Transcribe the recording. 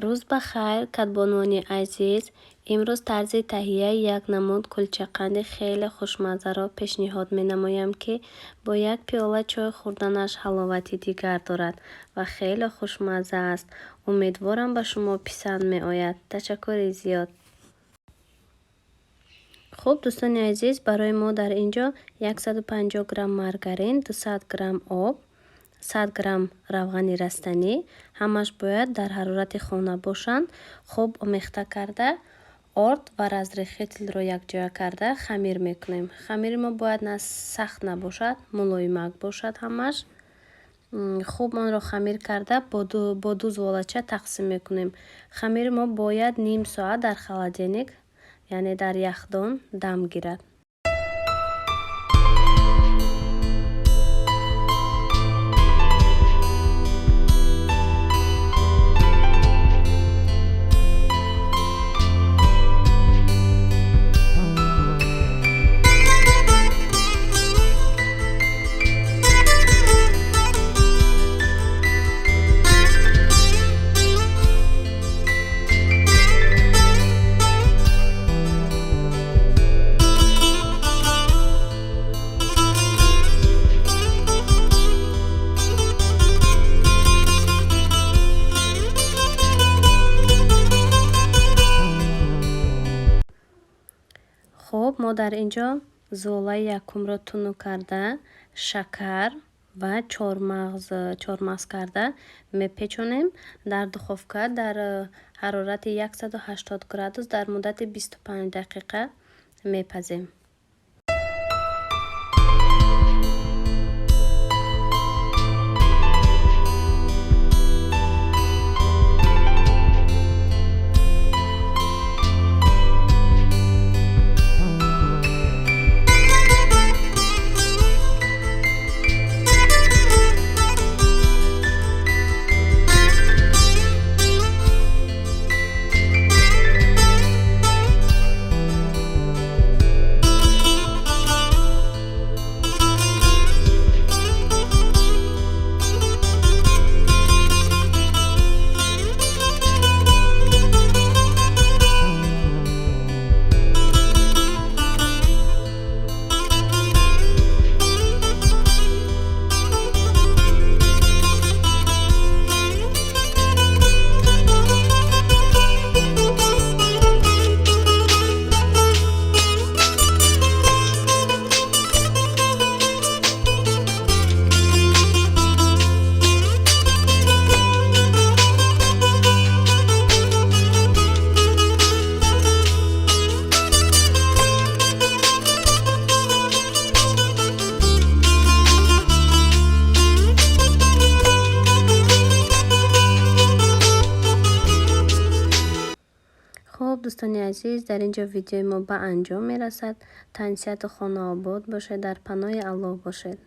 Рӯз ба хайр, кадбонуони азиз! Имрӯз тарзи таҳияи як намуд кулчақанди хеле хушмаззаро пешниҳод менамоям, ки бо як пиёла чой хӯрданаш ҳаловати дигар дорад ва хеле хушмазза аст. Умедворам, ба шумо писанд меояд. Ташаккури зиёд. Хуб, дӯстони азиз, барои мо дар ин ҷо 150 грамм маргарин, 200 грамм об, 100 грамм равғани растанӣ, ҳамаш бояд дар ҳарорати хона бошанд. Хуб омехта карда, орд ва разрыхлительро якҷоя карда хамир мекунем. Хамири мо бояд на сахт набошад, мулоимак бошад ҳамаш. Хуб онро хамир карда, бо ду зуволача тақсим мекунем. Хамири мо бояд ним соат дар холодильник, яъне дар яхдон, дам гирад. Хуб, мо дар ин ҷо зуволаи якумро тунук карда, шакар ва чормағз карда мепечонем. Дар духовка дар ҳарорати 180 градус дар муддати 25 дақиқа мепазем. Хуб, дӯстони азиз, дар ин ҷо видеои мо ба анҷом мерасад. Тансиҳату хонаобод бошед, дар паноҳи Аллоҳ бошед.